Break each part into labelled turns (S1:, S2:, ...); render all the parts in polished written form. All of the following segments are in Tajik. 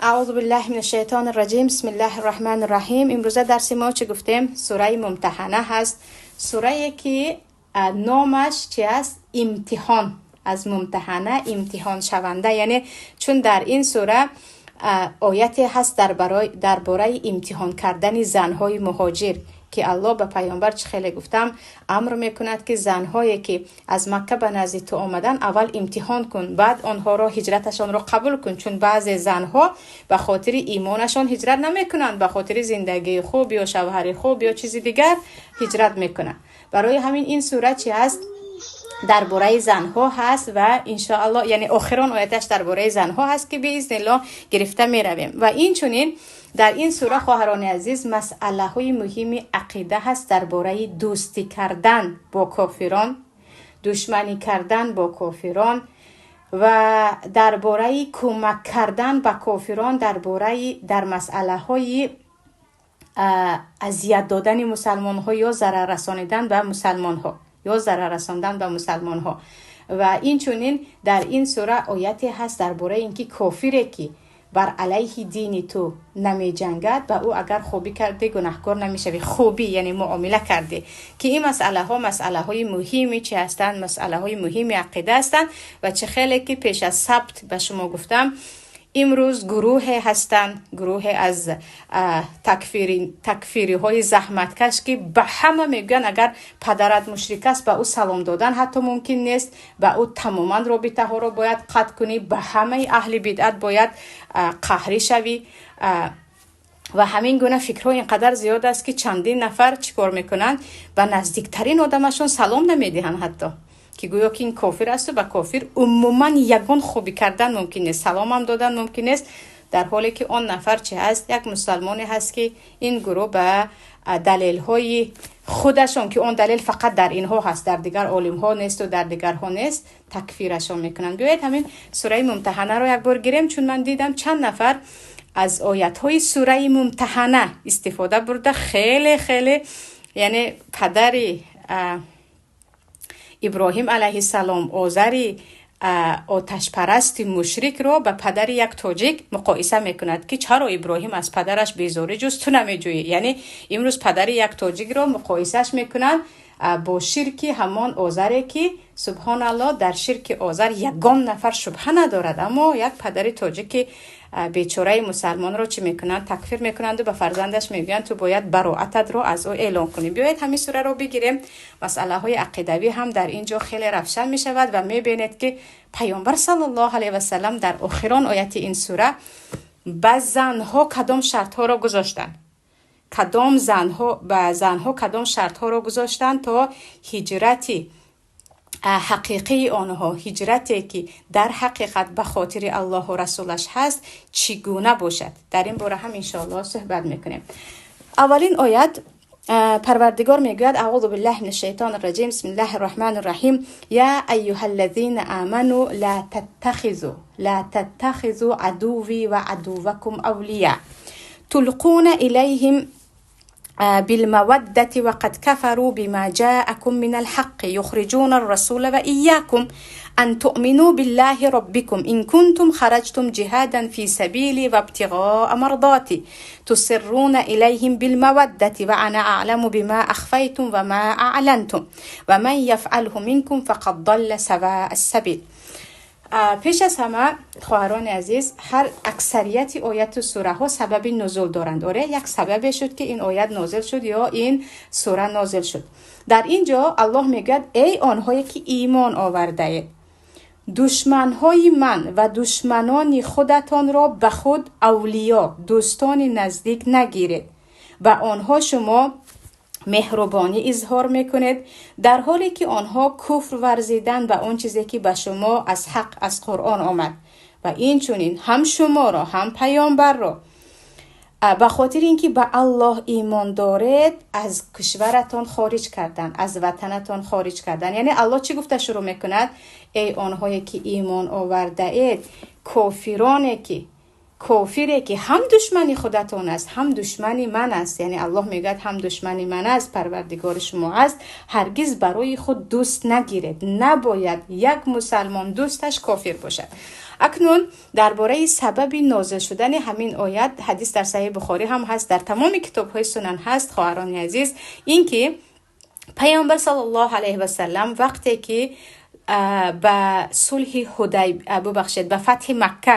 S1: اعوذ بالله من الشیطان الرجیم، بسم الله الرحمن الرحیم. امروزه درس ما چه گفتیم؟ سوره ممتحنه هست. سوره که نامش چی است؟ امتحان. از ممتحنه، امتحان شونده. یعنی چون در این سوره آیت هست درباره امتحان کردن زنهای مهاجر که الله به پیامبر چه خیلی گفتم امر میکند که زنهایی که از مکه به نزد تو آمدن اول امتحان کن، بعد آنها را هجرتشان را قبول کن، چون بعضی زنها به خاطر ایمانشان هجرت نمیکنند، به خاطر زندگی خوب یا شوهر خوب یا چیز دیگر هجرت میکنند. برای همین این سوره چی هست؟ درباره زنها هست و انشاءالله یعنی آخران آیتش درباره زنها هست که باذن الله گرفته میرویم. و این چنین در این سوره خواهران عزیز مسئله های مهم عقیده هست درباره دوستی کردن با کافران، دشمنی کردن با کافران و درباره کمک کردن به کافران، درباره در مسئله های اذیت دادن مسلمان ها یا ضرر رسانیدن به مسلمان ها یا ضرر رساندن به مسلمان ها. و این چنین در این سوره آیتی هست درباره اینکه کافری که بر علیه دین تو نمی جنگد و او اگر خوبی کرده گناهکار نمیشوی. خوبی یعنی معامله کرده، که این مسئله ها مسئله های مهمی چی هستند؟ مسئله های مهمی عقیده هستند. و چه خیلی که پیش از ثبت به شما گفتم، امروز گروه هستند، گروه از تکفیری های زحمتکش که به همه میگن اگر پدرت مشرک است به او سلام دادن حتی ممکن نیست، به او تماما رابطه ها رو باید قطع کنی، به همه اهل بدعت باید قهری شوی. و همین گونه فکرها اینقدر زیاد است که چندین نفر چیکار میکنن؟ به نزدیکترین آدمشون سلام نمیدهن حتی، که گویا که این کافر است و به کافر عموما یگان خوبی کردن ممکن نیست، سلام هم دادن ممکن نیست، در حالی که آن نفر چه هست؟ یک مسلمانی هست که این گروه به دلیل های خودشان که آن دلیل فقط در اینها هست، در دیگر عالم ها نیست و در دیگرها نیست، تکفیرشان میکنن. بیایید همین سوره ممتحنه رو یک بار گیریم، چون من دیدم چند نفر از آیت های سوره ممتحنه استفاده برده، خیلی خیلی یعنی پدری ابراهیم علیه السلام آذری آتش پرست مشرک را به پدر یک تاجیک مقایسه میکند که چرا ابراهیم از پدرش بیزاری جز تو نمیجویی. یعنی امروز پدر یک تاجیک را مقایسهش میکنند با شرک همان آذری که سبحان الله در شرک آذر یگان نفر شبهه ندارد، اما یک پدر تاجیک بیچاره مسلمان رو چی میکنند؟ تکفیر میکنند و به فرزندش میگویند تو باید براعتت رو از او اعلان کنی. بیایید همین سوره رو بگیریم. مسئله های عقیدوی هم در اینجا خیلی روشن میشود و میبینید که پیامبر صلی الله علیه و سلم در آخران آیت این سوره به زنها کدام شرط ها رو گذاشتن، کدام زنها به زنها کدام شرط ها رو گذاشتن تا هجرتی حقیقی آنها، هجرتی که در حقیقت به خاطر الله و رسولش هست، چگونه باشد. در این باره هم انشاءالله صحبت میکنیم. اولین آیت پروردگار میگوید: اعوذ بالله من الشیطان الرجیم، بسم الله الرحمن الرحیم، یا ایها الذین آمنوا لا تتخذوا عدوی و عدوکم اولیاء تلقون الیهم بالمودة وقد كفروا بما جاءكم من الحق يخرجون الرسول وإياكم أن تؤمنوا بالله ربكم إن كنتم خرجتم جهادا في سبيلي وابتغاء مرضاتي تسرون إليهم بالمودة وأنا أعلم بما أخفيتم وما أعلنتم ومن يفعله منكم فقد ضل سواء السبيل. پیش از همه خواهران عزیز، هر اکثریت آیت و سوره ها سبب نزول دارند. آره، یک سبب شد که این آیت نازل شد یا این سوره نازل شد. در اینجا الله میگوید ای آنهایی که ایمان آورده اید، دشمنهای من و دشمنان خودتان را به خود اولیا، دوستان نزدیک نگیرید و آنها شما مهربانی اظهار میکنید در حالی که آنها کفر ورزیدن به آن چیزی که به شما از حق از قرآن آمد و این چنین هم شما را هم پیامبر را به خاطر اینکه به الله ایمان دارید از کشورتان خارج کردن، از وطنتان خارج کردن. یعنی الله چی گفته شروع میکند؟ ای آنهایی که ایمان آورده اید، کافرانه که کافری که هم دشمنی خودتان است هم دشمنی من است، یعنی الله میگوید هم دشمنی من است، پروردگار شما است، هرگز برای خود دوست نگیرید. نباید یک مسلمان دوستش کافر باشد. Акнун дар бораи сабаби нозил шудани ҳамин оят ҳадис дар Саҳеҳи Бухорӣ ҳам ҳаст, дар тамоми китобҳои сунан ҳаст, хоҳарони азиз, ин ки Паёмбар саллаллоҳу алайҳи васаллам вақте ки ба сулҳи Ҳудай, бубахшед, ба фатҳи Макка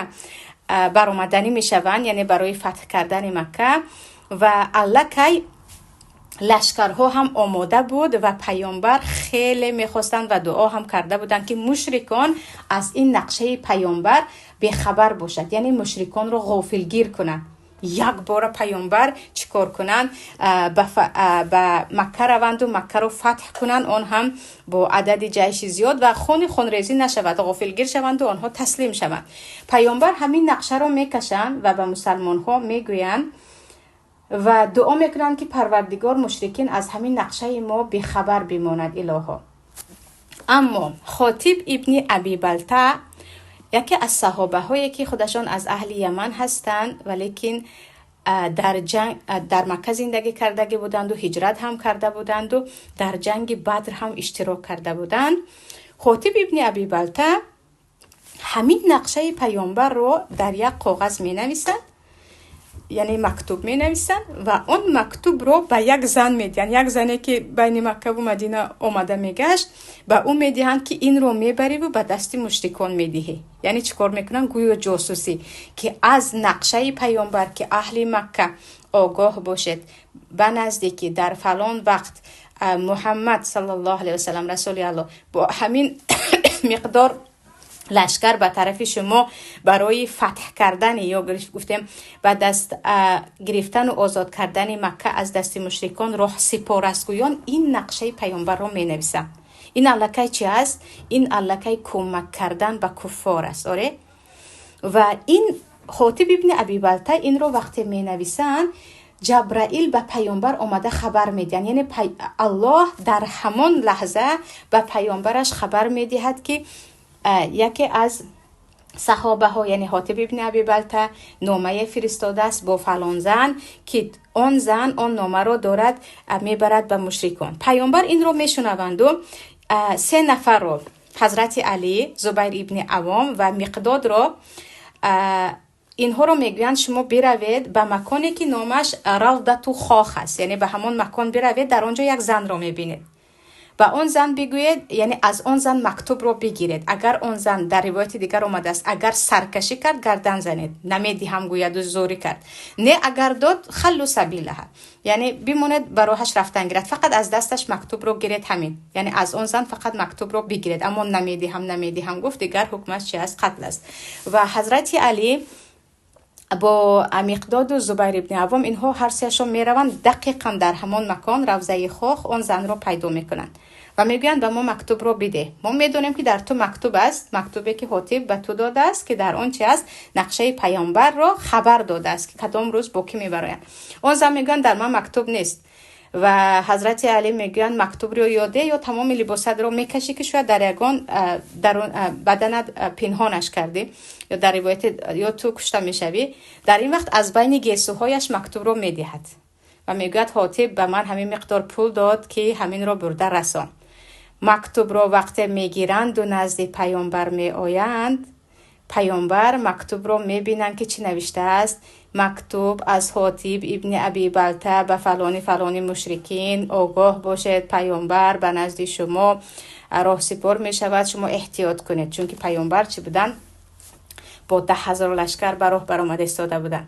S1: баромаданӣ мешаванд, яъне барои фатҳ кардани Макка, ва аллакай лашкарҳо ҳам омода буд ва Паёмбар хеле мехостанд ва дуо ҳам карда буданд, ки мушрикон аз ин нақшаи Паёмбар бехабар бошад, яъне мушриконро ғофилгир кунанд. Якбора Паёмбар чӣ кор кунанд? Ба Макка раванду Маккаро фатҳ кунанд, он ҳам бо адади ҷайши зиёд, ва хони хунрезӣ нашавад, ғофилгир шаванду онҳо таслим шаванд. Паёмбар ҳамин нақшаро мекашанд ва ба мусалмонҳо мегӯянд ва дуо мекунанд, ки Парвардигор, мушрикин аз ҳамин нақшаи мо бехабар бимонад, илоҳо. Аммо Хотиб ибни Аби Балта, яке аз саҳобаҳое, ки худашон аз аҳли Яман ҳастанд, валекин дар ҷанг дар Макка зиндагӣ кардагӣ буданду ҳиҷрат ҳам карда буданду дар ҷанги Бадр ҳам иштирок карда буданд, Хотиб ибни Аби Балта ҳамин нақшаи Паёмбарро дар як коғаз менависад, яъне мактуб менависанд ва он мактубро ба як зан медиҳанд, як зане, ки байни Маккаву Мадина омада мегашт, ба ӯ медиҳанд, ки инро мебариву ба дасти мушрикон медиҳӣ. Яъне чӣ кор мекунанд? Гӯё ҷосусӣ, ки аз нақшаи Паёмбар, ки аҳли Макка огоҳ бошед, ба наздикӣ дар фалон вақт Муҳаммад саллаллоҳу алайҳи васалам, Расули Аллоҳ, бо ҳамин миқдор лашкар ба тарафи шумо барои фатҳ кардани ё гуфтем ба даст гирифтану озод кардани Макка аз дасти мушрикон роҳ сипор аст. Гӯён ин нақшаи Паёмбарро менависанд. Ин аллакай чи аст? Ин аллакай кӯмак кардан ба куффор аст, оре. Ва ин Хотиб ибни Аби Балта инро вақте менависанд, Ҷабраил ба Паёмбар омада хабар медиҳанд, яъне Аллоҳ дар ҳамон лаҳза ба Паёмбараш хабар медиҳад, ки яке аз саҳобаҳо, яъне Ҳотиб ибни Аби Балта, номае фиристодааст бо фалон зан, ки он зан он номаро дорад, мебарад ба мушрикон. Паёмбар инро мешунаванду се нафарро, ҳазрати Алӣ, Зубайр ибни Авом ва Миқдодро, инҳоро мегӯянд: шумо биравед ба маконе, ки номаш Равдату Хох аст, яъне ба ҳамон макон биравед, дар он ҷо як занро мебинед, ба он зан бигӯед, яъне аз он зан мактубро бигиред. Агар он зан, дар ривояти дигар омадааст, агар саркашӣ кард, гардан занед, намедиҳам гӯяду зӯрӣ кард, не, агар дод, خلوا سبيلها, яъне бимонед, ба роҳаш рафтан гирад, фақат аз дасташ мактубро гиред, ҳамин. Яъне аз он зан фақат мактубро бигиред, аммо намедиҳам, намедиҳам гуфт, дигар ҳукмаш чи аст? Қатл аст. Ва ҳазрати Алӣ бо Миқдоду Зубайр ибни Авом, инҳо ҳар сеяшон мераванд, дақиқан дар ҳамон макон, Равзаи Хох, он занро пайдо мекунанд ва мегӯянд: ба мо мактубро бидеҳ, мо медонем, ки дар ту мактуб аст, мактубе, ки Ҳотиб ба ту додааст, ки дар он чи аст? Нақшаи Паёмбарро хабар додааст, ки кадом рӯз бо кӣ мебароянд. Он зан мегӯянд: дар ман мактуб нест. Ва ҳазрати Алӣ мегӯянд: мактубро ё де, ё тамоми либосатро мекашӣ, ки шояд дар ягон баданат пинҳонаш кардӣ, ё дар ривояти ё ту кушта мешавӣ. Дар ин вақт аз байни гесӯҳояш мактубро медиҳад ва мегӯяд: Ҳотиб ба ман ҳамин миқдор пул дод, ки ҳаминро бурда расон. Мактубро вақте мегиранду назди Паёмбар меоянд, Паёмбар мактубро мебинанд, ки чӣ навиштааст: мактуб аз Ҳотиб ибни Аби Балта ба фалони фалони мушрикин, огоҳ бошед, Паёмбар ба назди шумо роҳсипор мешавад, шумо эҳтиёт кунед. Чунки Паёмбар чӣ буданд? Бо 10 000 лашкар ба роҳ баромада истода буданд.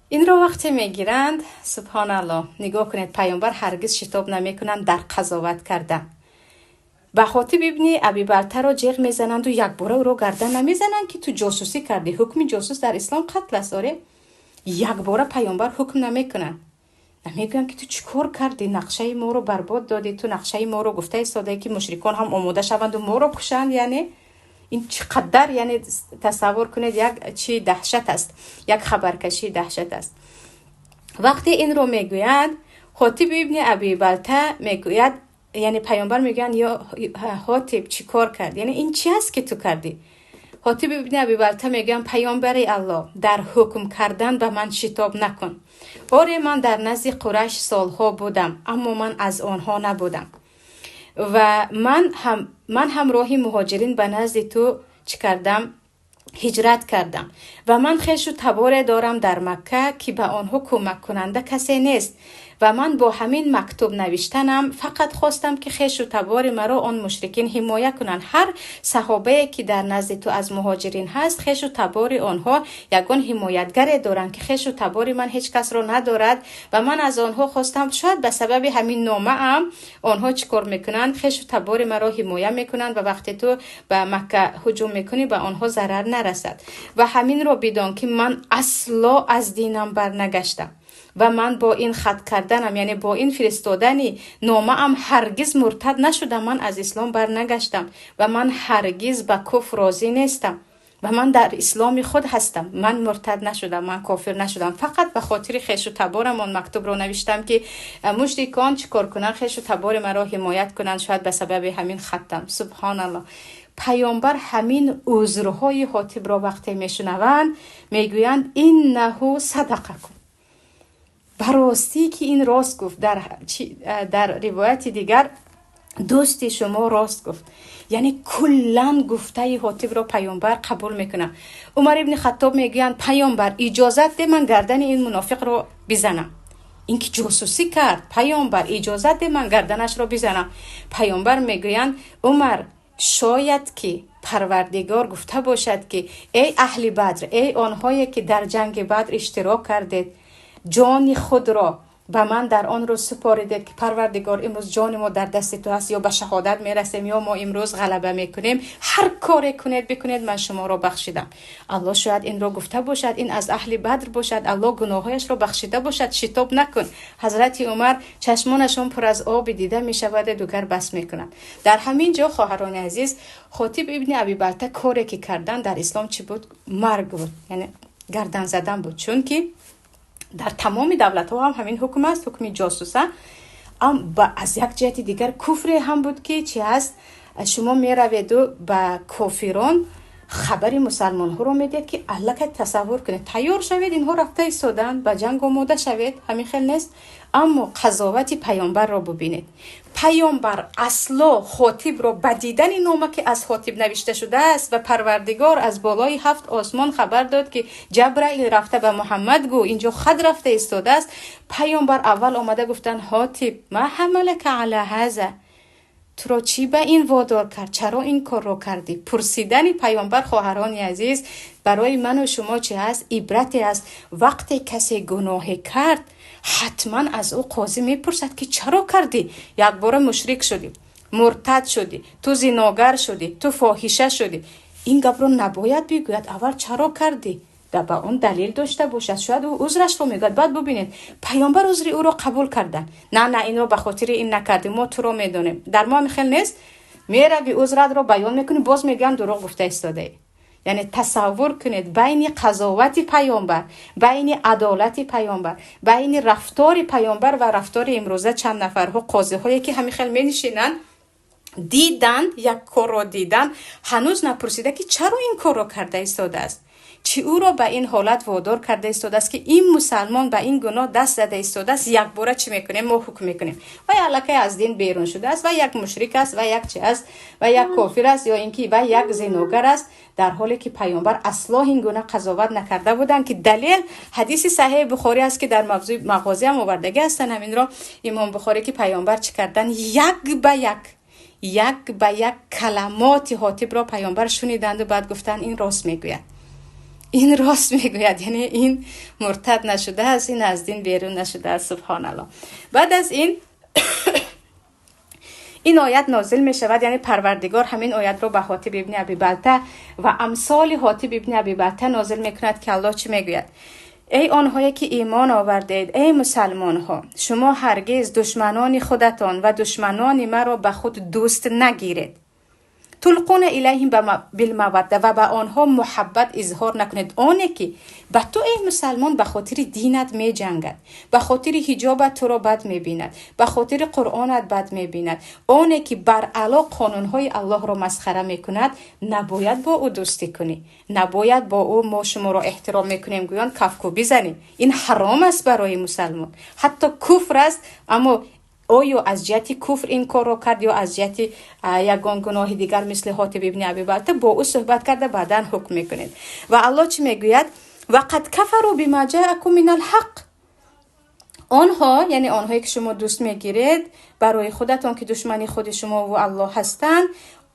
S1: Инро вақте мегиранд, субҳоналлоҳ, нигоҳ кунед, Паёмбар ҳаргиз шитоб намекунанд дар қазоват кардан. Ба Ҳотиб ибни Абибалтаро ҷеғ мезананду якбора ӯро гардан намезананд, ки ту ҷосусӣ кардӣ. Ҳукми ҷосус дар ислом қатл аст, оре. Якбора Паёмбар ҳукм намекунанд, намегӯянд, ки ту чӣ кор кардӣ, нақшаи моро барбод додӣ, ту нақшаи моро гуфта истодаӣ, ки мушрикон ҳам омода шаванду моро кушанд. Яъне ин чӣ қадар, яъне тасаввур кунед, як чи даҳшат аст, як хабаркашии даҳшат аст. Вақте инро мегӯянд, Ҳотиб ибни Абибалта мегӯяд, яъне Паёмбар мегӯянд: ё Ҳотиб, чӣ кор кард, яъне ин чи аст, ки ту кардӣ? Ҳотиб ибни Абибалта мегӯянд: Паёмбари Аллоҳ, дар ҳукм кардан ба ман шитоб накун. Оре, ман дар назди Қурайш солҳо будам, аммо ман аз онҳо набудам ва ман ҳамроҳи муҳоҷирин ба назди ту чӣ кардам. Ҳиҷрат кардам ва ман хешу таборе дорам дар Макка, ки ба онҳо кӯмаккунанда касе нест. Ва ман бо ҳамин мактуб навиштанам фақат хостам, ки хешу табори маро он мушрикин ҳимоя кунанд. Ҳар саҳобае, ки дар назди ту аз муҳоҷирин ҳаст, хешу табори онҳо ягон ҳимоятгаре доранд, ки хешу табори ман ҳеҷ касро надорад. Ва ман аз онҳо хостам, шояд ба сабаби ҳамин номаам онҳо чӣ кор мекунанд, хешу табори маро ҳимоя мекунанд ва вақте ту ба Макка ҳуҷум мекунӣ, ба онҳо зарар нарасад. Ва ҳаминро бидон, ки ман асло аз динам барнагаштам ва ман бо ин хат карданам, яъне бо ин фиристодани номаам, ҳаргиз муртад нашудам, ман аз ислом барнагаштам ва ман ҳаргиз ба куфр розӣ нестам ва ман дар исломи худ ҳастам. Ман муртад нашудам, ман кофир нашудам. Фақат ба хотири хешу таборам он мактубро навиштам, ки мушрикон чӣ кор кунанд, хешу табори маро ҳимоят кунанд, шояд ба сабаби ҳамин хаттам. Субҳоналлоҳ, паёмбар ҳамин узрҳои Ҳотибро вақте мешунаванд, мегӯянд: «Иннаҳу садақакум», ба ростӣ ки ин рост гуфт. Дар ривояти дигар, дӯсти шумо рост гуфт. Яъне куллан гуфтаи Ҳотибро паёмбар қабул мекунад. Умар ибни Хаттоб мегӯянд: «Паёмбар, иҷозат де, ман гардани ин мунофиқро бизанам, ин ки ҷосусӣ кард. Паёмбар, иҷозат де, ман гарданашро бизанам». Паёмбар мегӯянд: «Умар, шояд ки Парвардигор гуфта бошад, ки эй аҳли Бадр, эй онҳое ки дар ҷанги Бадр иштирок кардед, ҷони худро ба ман дар он рӯз супоридед, ки Парвардигор, имрӯз ҷони мо дар дасти ту ҳаст, ё ба шаҳодат мерасем, ё мо имрӯз ғалаба мекунем. Ҳар коре кунед, бикунед, ман шуморо бахшидам. Аллоҳ шояд инро гуфта бошад, ин аз аҳли Бадр бошад, Аллоҳ гуноҳҳояшро бахшида бошад. Шитоб накун». Ҳазрати Умар чашмонашон пур аз оби дида мешавад, дугар бас мекунад. Дар ҳамин ҷо, хоҳарони азиз, Хотиб ибни Абибалта коре ки кардан дар ислом чӣ буд? Марг буд, яъне гардан задан буд, чунки дар тамоми давлатҳо ҳам ҳамин ҳукм аст, ҳукми ҷосуса. Аз як ҷиҳати дигар куфре ҳам буд, ки чи ҳаст, шумо мераведу ба кофирон хабари мусалмонҳоро медиҳед, ки аллакай тасаввур кунед, тайёр шавед, инҳо рафта истоданд, ба ҷанг омода шавед. Ҳамин хел нест? Аммо қазовати паёмбарро бубинед. Паёмбар асло Хотибро ба дидани нома, ки аз Хотиб навишта шудааст ва Парвардигор аз болои ҳафт осмон хабар дод, ки Ҷабраил, рафта ба Муҳаммад гӯ, инҷо хат рафта истодааст, паёмбар аввал омада гуфтанд: «Ҳотиб, ма ҳамалака ала ҳаза?» Туро чӣ ба ин водор кард? Чаро ин корро кардӣ? Пурсидани паёмбар, хоҳарони азиз, барои ману шумо чӣ ҳаст? Ибрате аст. Вақте касе гуноҳе кард, ҳатман аз ӯ қозӣ мепурсад, ки чаро кардӣ? Якбора мушрик шудӣ, муртад шудӣ, ту зиногар шудӣ, ту фоҳиша шудӣ, ин гапро набояд бигӯяд. Аввал чаро кардӣ, да ба он далел дошта бошад, шояд ӯ узрашро мегӯяд. Баъд бубинед, паёмбар узри ӯро қабул карданд. На, на, инро ба хотири ин накардем, мо туро медонем. Дар мо ҳамин хел нест. Мерави, узратро баён мекунӣ, боз мегӯянд, дурӯғ гуфта истодаӣ. Яъне тасаввур кунед, байни қазовати паёмбар, байни адолати паёмбар, байни рафтори паёмбар ва рафтори имрӯза чанд нафарҳо, қозиҳое, ки ҳамин хел менишинанд, диданд, як корро диданд, ҳанӯз напурсида, ки чаро ин корро карда истодааст, чӣ ӯро ба ин ҳолат водор карда истодааст, ки ин мусалмон ба ин гуноҳ даст зада истодааст. Якбора чӣ мекунем? Мо ҳукм мекунем, вай аллакай аз дин берун шудааст, ва як мушрик аст, ва як чи аст, ва як кофир аст, ё ин ки вай як зиногар аст, дар ҳоле ки паёмбар асло ин гуна қазоват накарда буданд, ки далел ҳадиси саҳеҳи Бухорӣ аст, ки дар мавзӯи мағозӣ ҳам овардагӣ ҳастанд ҳаминро имом Бухорӣ, ки паёмбар чӣ карданд? Як ба як, як ба як каламоти Ҳотибро паёмбар шуниданду баъд гуфтанд: «Ин рост мегӯяд, ин рост мегӯяд», яъне ин муртад нашудааст, ин аз дин берун нашудааст. Субҳоналлоҳ. Баъд аз ин ин оят нозил мешавад, яъне Парвардигор ҳамин оятро ба Ҳотиб ибни Абибалта ва амсоли Ҳотиб ибни Абибалта нозил мекунад, ки Аллоҳ чӣ мегӯяд: «Эй онҳое ки имон овардед, эй мусалмонҳо, шумо ҳаргиз душманони худатон ва душманони маро ба худ дӯст нагиред, тулқуна илайҳим билмавадда, ва ба онҳо муҳаббат изҳор накунед». Оне ки ба ту, эй мусалмон, ба хотири динат меҷангад, ба хотири ҳиҷобат туро бад мебинад, ба хотири Қуръонат бад мебинад, оне ки баръало қонунҳои Аллоҳро масхара мекунад, набояд бо ӯ дӯстӣ кунӣ, набояд бо ӯ «мо шуморо эҳтиром мекунем» гӯён кафкӯбӣ занӣ. Ин ҳаром аст барои мусалмон, ҳатто куфр аст. Аммо Оё аз ҷиҳати куфр ин корро кард ё аз ҷиҳати ягон гуноҳи дигар, мисли Ҳотиб ибни Аби Балта, бо ӯ суҳбат карда, баъдан ҳукм мекунед. Ва Аллоҳ чӣ мегӯяд? Вақад кафару бима ҷаакум минал ҳақ. Онҳо, яъне онҳое ки шумо дӯст мегиред барои худатон, ки душмани худи шумо ва Аллоҳ ҳастанд,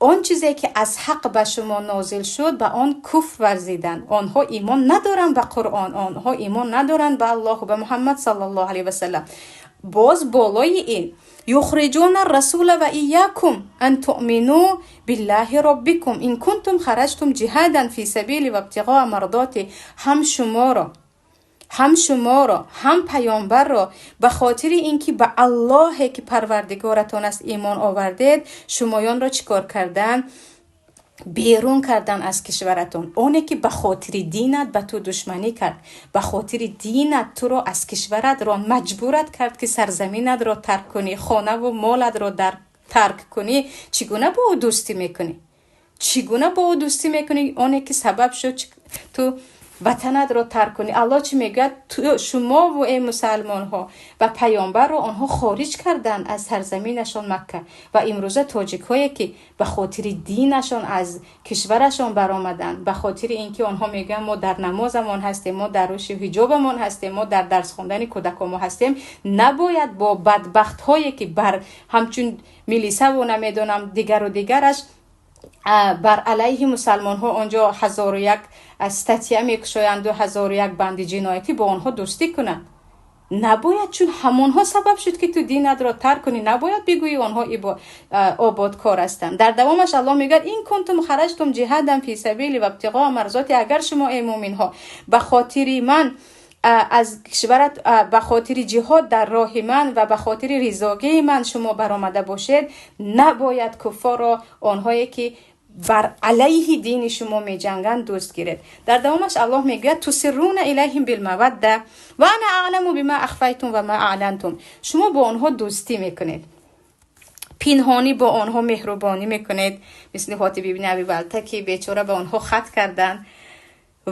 S1: он чизе ки аз ҳақ ба шумо нозил шуд, ба он куфр варзиданд. Онҳо имон надоранд ба Қуръон, онҳо имон надоранд ба Аллоҳу ба Муҳаммад саллаллоҳу алайҳи васаллам. Боз болои ин юхриҷуна расула ва иякум ан туъминӯ биллаҳи роббикум ин кунтум хараҷтум ҷиҳадан фи сабили ва ибтиғоа мардоти. Ҳам шуморо, ҳам паёмбарро ба хотири ин ки ба Аллоҳе ки парвардигоратон аст имон овардед, шумоёнро чӣ кор кардан? Берун кардан аз кишваратон. Оне ки ба хотири динат ба ту душманӣ кард, ба хотири динат туро аз кишварат рон, маҷбурат кард ки сарзаминатро тарк кунӣ, хонаву молатро тарк кунӣ, чӣ гуна бо ӯ дӯстӣ мекунӣ? Чӣ гуна бо ӯ дӯстӣ мекунӣ, оне ки сабаб шуд ту ватанатро тарк кунӣ? Аллоҳ чӣ мегӯяд? Шумову эй мусалмонҳо ва паёмбарро онҳо хориҷ карданд аз сарзаминашон Макка. Ва имрӯза тоҷикҳое ки ба хотири динашон аз кишварашон баромаданд, ба хотири ин ки онҳо мегӯянд, мо дар намозамон ҳастем, мо дар рушди ҳиҷобамон ҳастем, мо дар дарс хондани кӯдакомо ҳастем, набояд бо бадбахтҳое ки бар ҳамчун милисаву намедонам дигару дигараш бар алайҳи мусалмонҳо онҷо ҳазору як статья мекушоянду ҳазору як банди ҷиноятӣ, бо онҳо дӯстӣ кунанд. Набояд, чун ҳамонҳо сабаб шуд ки ту динатро тарк кунӣ. Набояд бигӯӣ, онҳо ободкор ҳастанд. Дар давомаш Аллоҳ мегӯяд: ин кунтум хараҷтум ҷиҳадан фи сабили ва ибтиғоа марзоти. Агар шумо, эй мӯминҳо, ба хотири ман аз кишварат, ба хотири ҷиҳод дар роҳи ман ва ба хотири ризогии ман шумо баромада бошед, набояд куффорро, онҳое ки бар алайҳи дини шумо меҷанганд, дӯст гиред. Дар давомаш Аллоҳ мегӯяд: тусирруна илайҳим билмавадда ва ана аъламу бима ахфайтум ва ма аълантум. Шумо бо онҳо дӯстӣ мекунед, пинҳонӣ бо онҳо меҳрубонӣ мекунед, мисли Ҳотиб ибни Аби Балта ки бечора ба онҳо хат карданд,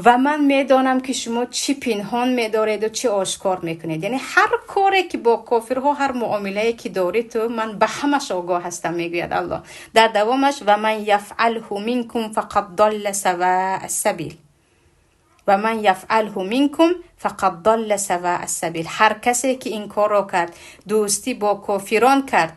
S1: ва ман медонам ки шумо чӣ пинҳон медореду чӣ ошкор мекунед. Яъне ҳар коре ки бо кофирҳо, ҳар муомилае ки дорӣ ту, ман ба ҳамаш огоҳ ҳастам, мегӯяд Аллоҳ. Дар давомаш: ва ман яфъалҳу минкум фақад далла саваа ссабил, ва ман яфъалҳу минкум фақад далла саваа ссабил. Ҳар касе ки ин корро кард, дӯстӣ бо кофирон кард,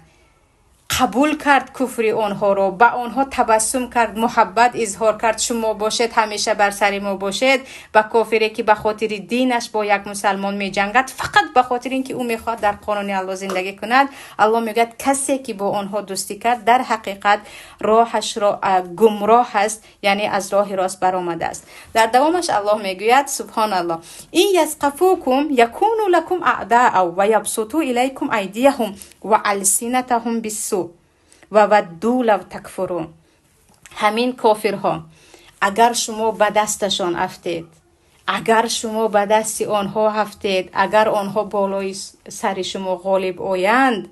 S1: қабул кард куфри онҳоро, ба онҳо табассум кард, муҳаббат изҳор кард, шумо бошед, ҳамеша бар сари мо бошед, ба кофире ки ба хотири динаш бо як мусалмон меҷангад, фақат ба хотири ин ки ӯ мехоҳад дар қонуни Аллоҳ зиндагӣ кунад, Аллоҳ мегӯяд, касе ки бо онҳо дӯстӣ кард, дар ҳақиқат роҳашро гумроҳ аст, яъне аз роҳи рост баромадааст. Дар давомаш Аллоҳ мегӯяд, субҳоналлоҳ: ин ясқафукум якуну лакум аъдаау ва ябсуту илайкум айдияҳум ва алсинатаҳум биссу ва вадду лав такфурун. Ҳамин кофирҳо, агар шумо ба дасташон афтед, агар шумо ба дасти онҳо афтед, агар онҳо болои сари шумо ғолиб оянд,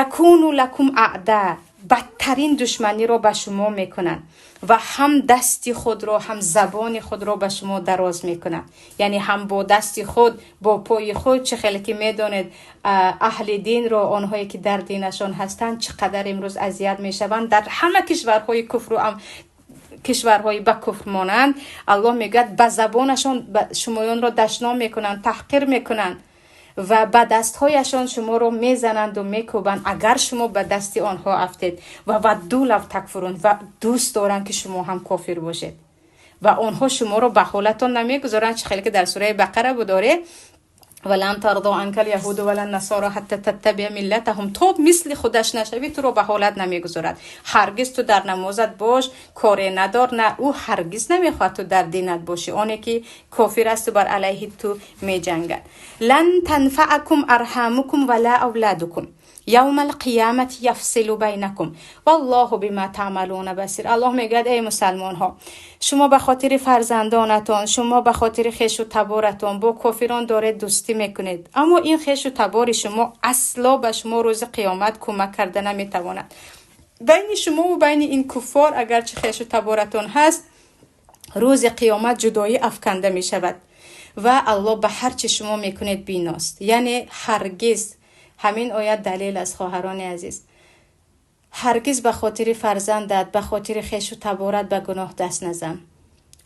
S1: якуну лакум аъда, бадтарин душманиро ба шумо мекунанд ва ҳам дасти худро, ҳам забони худро ба шумо дароз мекунанд. Яъне ҳам бо дасти худ, бо пои худ. Чӣ хеле ки медонед, аҳли динро, онҳое ки дар динашон ҳастанд, чӣ қадар имрӯз азият мешаванд дар ҳама кишварҳои куфру кишварҳои ба куфр монанд. Аллоҳ мегӯяд, ба забонашон шумоёнро дашном мекунанд, таҳқир мекунанд ва ба дастҳояшон шуморо мезананду мекӯбанд, агар шумо ба дасти онҳо афтед. Ва вадду лав такфурун, ва дӯст доранд ки шумо ҳам кофир бошед, ва онҳо шуморо ба ҳолатон намегузоранд. Чӣ хеле ки дар сураи Бақара будоре: валан тардо анка лyaҳуду валан насоро ҳатта таттабиа миллатаҳум. То мисли худаш нашавӣ, туро ба ҳолат намегузорад ҳаргиз. Ту дар намозат бош, коре надор, на, ӯ ҳаргиз намехоҳад ту дар динат бошӣ, оне ки кофир асту бар алайҳи ту меҷангад. Лан танфаакум арҳамукум вала авладукум явма алқиямати яфсилу байнакум валлоҳу бима таъмалуна басир. Аллоҳ мегӯяд: эй мусалмонҳо, шумо ба хотири фарзандонатон, шумо ба хотири хешу таборатон бо кофирон доред дӯстӣ мекунед, аммо ин хешу табори шумо асло ба шумо рӯзи қиёмат кӯмак карда наметавонад. Байни шумову байни ин куффор, агарчи хешу таборатон ҳаст, рӯзи қиёмат ҷудоӣ афканда мешавад ва Аллоҳ ба ҳар чи шумо мекунед биност. Яъне ҳаргиз Ҳамин оят далел аст, хоҳарони азиз. Ҳаргиз ба хотири фарзандат, ба хотири хешу таборат ба гуноҳ даст назан.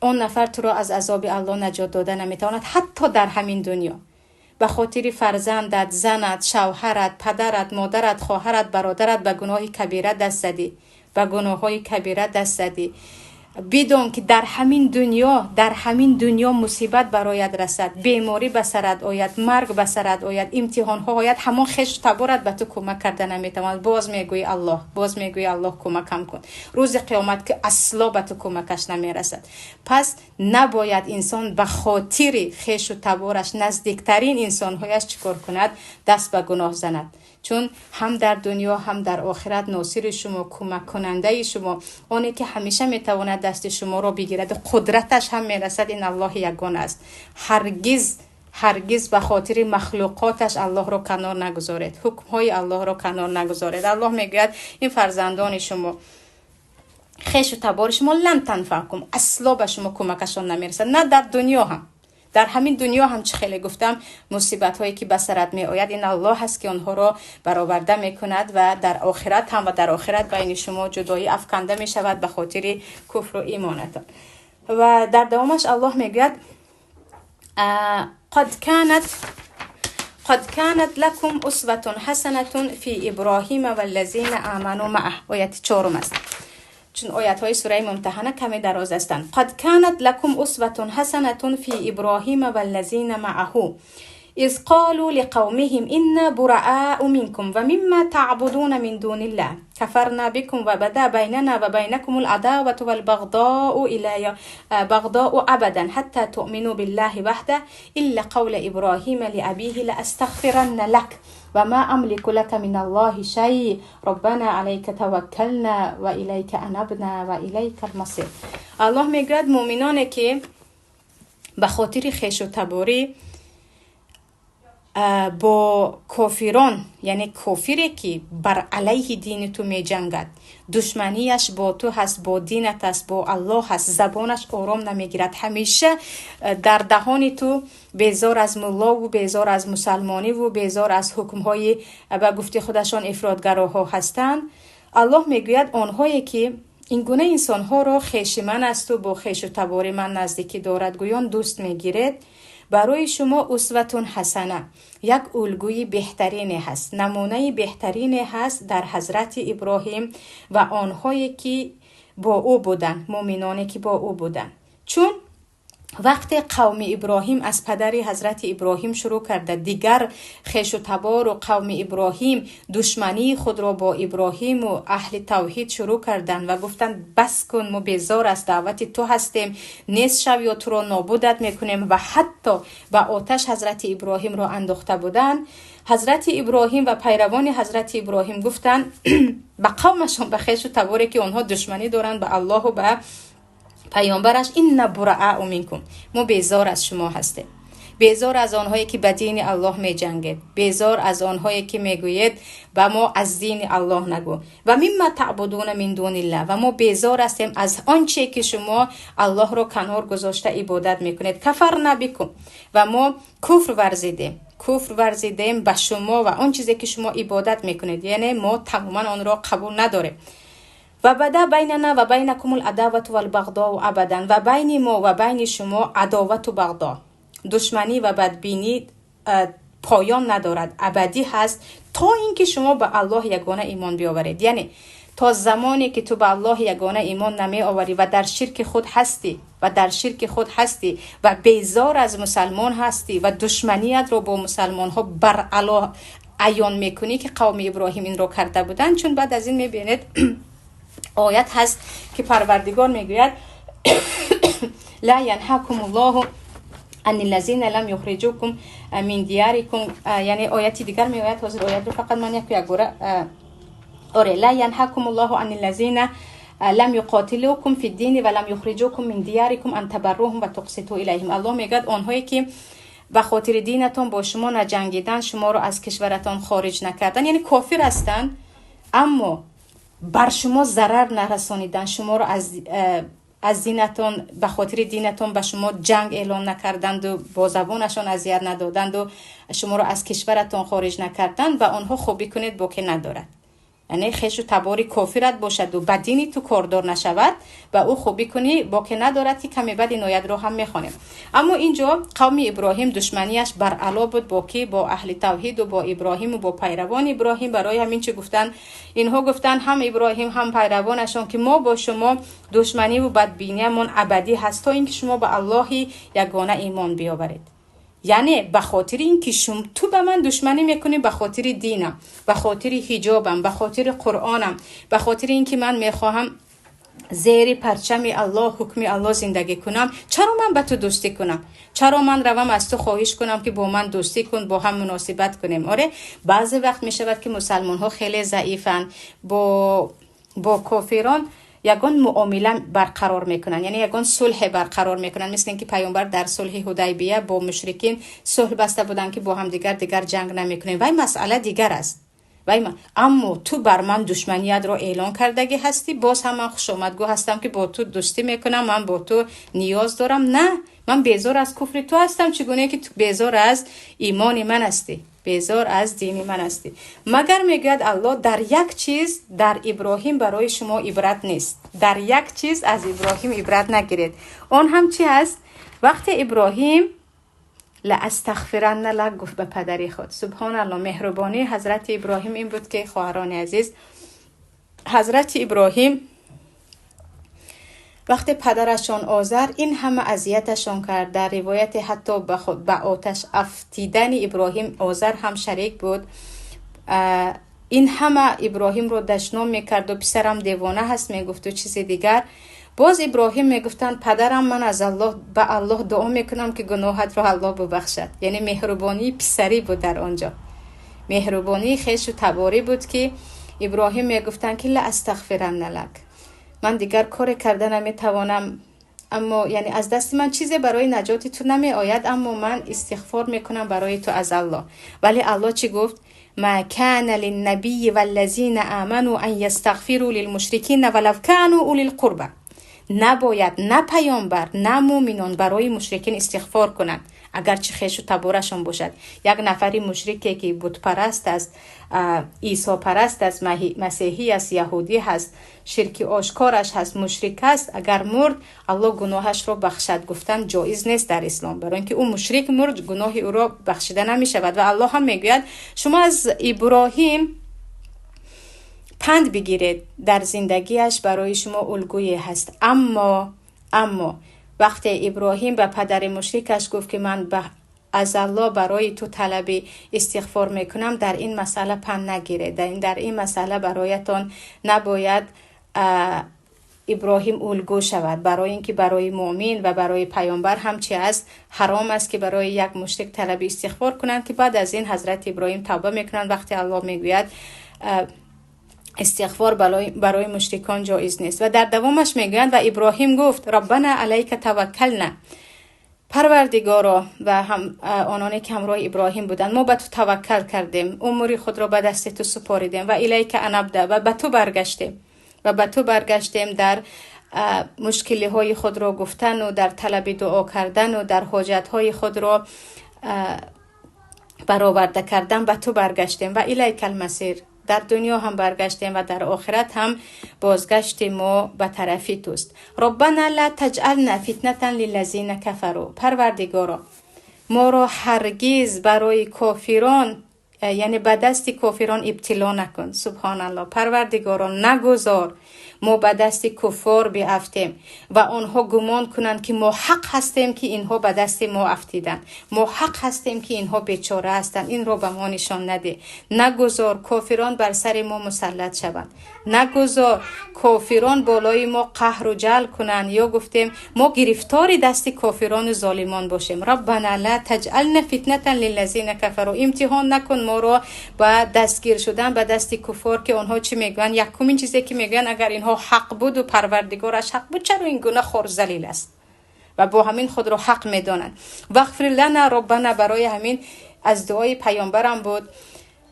S1: Он нафар туро аз азоби Аллоҳ наҷот дода наметавонад, ҳатто дар ҳамин дунё. Ба хотири фарзандат, занат, шавҳарат, падарат, модарат, хоҳарат, бародарат ба гуноҳи кабира даст задӣ, ба гуноҳҳои кабира даст задӣ. Бидон, ки дар ҳамин дунё, дар ҳамин дунё мусибат барояд расад, беморӣ ба сарат ояд, марг ба сарат ояд, имтиҳонҳо ояд, ҳамон хешу таборат ба ту кӯмак карда наметавонад. Боз мегӯӣ: «Аллоҳ», боз мегӯӣ: «Аллоҳ, кӯмакам кун». Рӯзи қиёмат ки асло ба ту кӯмакаш намерасад. Пас набояд инсон ба хотири хешу табораш, наздиктарин инсонҳояш чӣ кор кунад? Даст ба гуноҳ занад. Чун ҳам дар дунё, ҳам дар охират носири шумо, кӯмаккунандаи шумо, оне ки ҳамеша метавонад дасти шуморо бигирад, қудраташ ҳам мерасад, ин Аллоҳи ягона аст. Ҳаргиз, ҳаргиз ба хотири махлуқоташ Аллоҳро канор нагузоред, ҳукмҳои Аллоҳро канор нагузоред. Аллоҳ мегӯяд: ин фарзандони шумо, хешу табори шумо لن تنفعكم, асло ба шумо кӯмакашон намерасад, на дар дунё ҳам, дар ҳамин дунё ҳам. Чӣ хеле гуфтам, мусибатҳое ки ба сарат меояд, ин Аллоҳ аст, ки онҳоро бароварда мекунад, ва дар охират ҳам, ва дар охират байни шумо ҷудоӣ афканда мешавад ба хотири куфру имонатон. Ва дар давомаш Аллоҳ мегӯяд: قد كانت لكم أسوة حسنة في إبراهيم والذين آمنوا معه. Ояти чорум аст, чун оятҳои сураи Мумтаҳана каме дароз ҳастанд. قد كانت لكم أسوة حسنة في إبراهيم والذين معه إذ قالوا لقومهم إنا براء منكم ومما تعبدون من دون الله كفرنا بكم وبدا بيننا وبينكم العداوة والبغضاء إلى بغضاء أبدا حتى تؤمنوا بالله وحده إلا قول إبراهيم لأبيه لأستغفرن لك وما أملك لك من الله شيء ربنا عليك توكلنا وإليك أنبنا وإليك المصير. Аллоҳ мегӯяд: муъминоне ки ба хотири хешу таборӣ бо кофирон, яъне кофире ки бар алайҳи дини ту меҷангад, душманияш бо ту ҳаст, бо динат аст, бо Аллоҳ ҳаст, забонаш ором намегирад, ҳамеша дар даҳони ту безор аз муллову безор аз мусалмониву безор аз ҳукмҳои ба гуфти худашон ифротгароҳо ҳастанд. Аллоҳ мегӯяд: онҳое ки ин гуна инсонҳоро хеши ман асту бо хешу табори ман наздикӣ дорад гӯён дӯст мегиред, барои шумо أسوة حسنة, як улгӯи беҳтарине ҳаст, намунаи беҳтарине ҳаст дар ҳазрати Иброҳим ва онҳое ки бо ӯ буданд, муъминоне ки бо ӯ буданд. Чун вақте қавми Иброҳим, аз падари ҳазрати Иброҳим шурӯъ карда дигар хешу табору қавми Иброҳим, душмании худро бо Иброҳиму аҳли тавҳид шурӯъ карданд ва гуфтанд: «Бас кун, мо безор аз даъвати ту ҳастем, нест шав ё туро нобудат мекунем», ва ҳатто ба оташ ҳазрати Иброҳимро андохта буданд. Ҳазрати Иброҳим ва пайравони ҳазрати Иброҳим гуфтанд ба қавмашон, ба хешу таборе ки онҳо душманӣ доранд ба Аллоҳу ба паёмбараш: إنا براء منكم, мо безор аз шумо ҳастем, безор аз онҳое ки ба дини Аллоҳ меҷангед, безор аз онҳое ки мегӯед ба мо аз дини Аллоҳ нагӯ, ومما تعبدون من دون الله, ва мо безор ҳастем аз он че ки шумо Аллоҳро канор гузошта ибодат мекунед. كفرنا بكم, ва мо куфр варзидем, куфр варзидем ба шумо ва он чизе ки шумо ибодат мекунед, яъне мо тамоман онро қабул надорем. وبدا بيننا وبينكم العداوة والبغضاء أبدا, ва байни мо ва байни шумо адовату бағдо, душманӣ ва бадбинӣ поён надорад, абадӣ ҳаст, то ин ки шумо ба Аллоҳ ягона имон биёваред. Яъне то замоне ки ту ба Аллоҳи ягона имон намеоварӣ ва дар ширки худ ҳастӣ, ва дар ширки худ ҳастӣ, ва безор аз мусалмон ҳастӣ, ва душманиятро бо мусалмонҳо бар Аллоҳ аён мекунӣ, ки қавми Иброҳим инро карда буданд. Чун баъд аз ин мебинед, оят ҳаст ки Парвардигор мегӯяд: لا ينهاكم الله عن الذين لم يخرجوكم من دياركم. Яъне ояти дигар меояд. Ҳозир оятро фақат ман яку якбора оре. لا ينهاكم الله عن الذين لم يقاتلوكم في الدين ولم يخرجوكم من دياركم أن تبروهم وتقسطوا إليهم. Аллоҳ мегӯяд: онҳое ки ба хотири динатон бо шумо наҷангидан, шуморо аз кишваратон хориҷ накардан, яъне кофир ҳастанд, аммо бар шумо зарар нарасонидан, шуморо аз Аз динатон, ба хотири динатон ба шумо ҷанг эълон накарданду, бо забонашон азият надоданду, шуморо аз кишваратон хориҷ накарданд, ба онҳо хубӣ кунед, боке надорад. Яъне хешу табори кофират бошаду ба дини ту кордор нашавад, ба ӯ хубӣ кунӣ, боке надорад, ки каме баъд ин оятро ҳам мехонем. Аммо инҷо қавми Иброҳим душманияш баръало буд. Бо ки? Бо аҳли тавҳиду, бо Иброҳиму бо пайравони Иброҳим. Барои ҳамин чӣ гуфтанд инҳо? Гуфтанд, ҳам Иброҳим, ҳам пайравонашон, ки мо бо шумо душманиву бадбиниямон абадӣ ҳаст, то ин ки шумо ба Аллоҳи ягона имон биёваред. Яъне ба хотири ин ки ту ба ман душманӣ мекунӣ ба хотири динам, ба хотири ҳиҷобам, ба хотири Қуръонам, ба хотири ин ки ман мехоҳам зери парчами Аллоҳ, ҳукми Аллоҳ зиндагӣ кунам, чаро ман ба ту дӯстӣ кунам? Чаро ман равам аз ту хоҳиш кунам, ки бо ман дӯстӣ кун, бо ҳам муносибат кунем? Оре, баъзе вақт мешавад, ки мусалмонҳо хеле заифанд, бо кофирон ягон муомила барқарор мекунанд, яъне ягон сулҳе барқарор мекунанд, мисли ин ки паёмбар дар сулҳи Ҳудайбия бо мушрикин сулҳ баста буданд, ки бо ҳамдигар дигар ҷанг намекунем. Вай масъала дигар аст. Вай, аммо ту бар ман душманиятро эълон кардагӣ ҳастӣ, боз ҳам ман хушомадгӯ ҳастам, ки бо ту дӯстӣ мекунам, ман бо ту ниёз дорам. На, ман безор аз куфри ту ҳастам, чӣ гуне ки ту безор аз имони ман ҳастӣ, безор аз дини ман ҳастӣ. Магар мегӯяд Аллоҳ, дар як чиз дар Иброҳим барои шумо ибрат нест, дар як чиз аз Иброҳим ибрат нагиред. Он ҳам чӣ ҳаст? Вақте Иброҳим لأستغفرن لك гуфт ба падари худ. Субҳоналло, меҳрубонии ҳазрати Иброҳим ин буд, ки, хоҳарони азиз, ҳазрати Иброҳим вақте падарашон Озар ин ҳама азияташон кард, дар ривояте ҳатто ба оташ афтидани Иброҳим Озар ҳам шарик буд, ин ҳама Иброҳимро дашном мекарду, писарам девона ҳаст мегуфту чизи дигар, боз Иброҳим мегуфтанд: «Падарам, ман аз Аллоҳ ба Аллоҳ дуо мекунам, ки гуноҳатро Аллоҳ бубахшад». Яъне меҳрубонии писарӣ буд дар он ҷо, меҳрубонии хешу таборӣ буд, ки Иброҳим мегуфтанд, ки لأستغفرن لك, ман дигар коре карда наметавонам, аммо яъне аз дасти ман чизе барои наҷоти ту намеояд, аммо ман истиғфор мекунам барои ту аз Аллоҳ. Вале Аллоҳ чӣ гуфт? ما كان للنبي والذين آمنوا أن يستغفروا للمشركين ولو كانوا أولي القربى. Набояд на паёмбар, на муъминон барои мушрикин истиғфор кунанд, агарчи хешу таборашон бошад. Як нафари мушрике, ки бутпараст аст, исопараст аст, масеҳӣ аст, яҳудӣ ҳаст, ширки ошкораш ҳаст, мушрик аст, агар мурд, Аллоҳ гуноҳашро бахшад гуфтан ҷоиз нест дар ислом, барои ин ки ӯ мушрик мурд, гуноҳи ӯро бахшида намешавад. Ва Аллоҳ ҳам мегӯяд: шумо аз Иброҳим панд бигиред, дар зиндагиаш барои шумо улгӯе ҳаст. Аммо вақте Иброҳим ба падари мушрикаш гуфт, ки ман аз Аллоҳ барои ту талаби истиғфор мекунам, дар ин масъала панд нагиред, дар ин масъала бароятон набояд Иброҳим улгӯ шавад, барои ин ки барои муъмин ва барои паёмбар ҳам чи аст? Ҳаром аст, ки барои як мушрик талаби истиғфор кунанд. Ки баъд аз ин ҳазрати Иброҳим тавба мекунанд, вақте Аллоҳ мегӯяд, истиғфор барои мушрикон ҷоиз нест. Ва дар давомаш мегӯянд: ва Иброҳим гуфт: ربنا عليك توكلنا, Парвардигоро, ва ононе ки ҳамроҳи Иброҳим буданд, мо ба ту таваккал кардем, умури худро ба дасти ту супоридем, وإليك أنبنا, ва ба ту баргаштем, ва ба ту баргаштем дар мушкилиҳои худро гуфтану, дар талаби дуо кардану, дар ҳоҷатҳои худро бароварда кардан ба ту баргаштем. وإليك المصير, дар дунё ҳам баргаштем ва дар охират ҳам бозгашти мо ба тарафи туст. ربنا لا تجعلنا فتنة للذين كفروا, Парвардигоро, моро ҳаргиз барои кофирон, яъне ба дасти кофирон ибтило накун. Субҳоналло, Парвардигоро, нагузор мо ба дасти куффор биафтем ва онҳо гумон кунанд, ки мо ҳақ ҳастем, ки инҳо ба дасти мо афтиданд, мо ҳақ ҳастем, ки инҳо бечора ҳастанд. Инро ба мо нишон надеҳ. Нагузор кофирон бар сари мо мусаллат шаванд, нагузор кофирон болои мо қаҳру ҷал кунанд, ё гуфтем, мо гирифтори дасти кофирону золимон бошем. ربنا لا تجعلنا فتنة للذين كفروا, имтиҳон накун моро ба дастгир шудан ба дасти куффор, ки онҳо чӣ мегӯянд? Якумин чизе ки мегӯянд: агар инҳо ҳақ буду Парвардигораш ҳақ буд, чаро ин гуна хор залил аст? Ва бо ҳамин худро ҳақ медонанд. واغفر لنا ربنا, барои ҳамин аз дуои паёмбарам буд.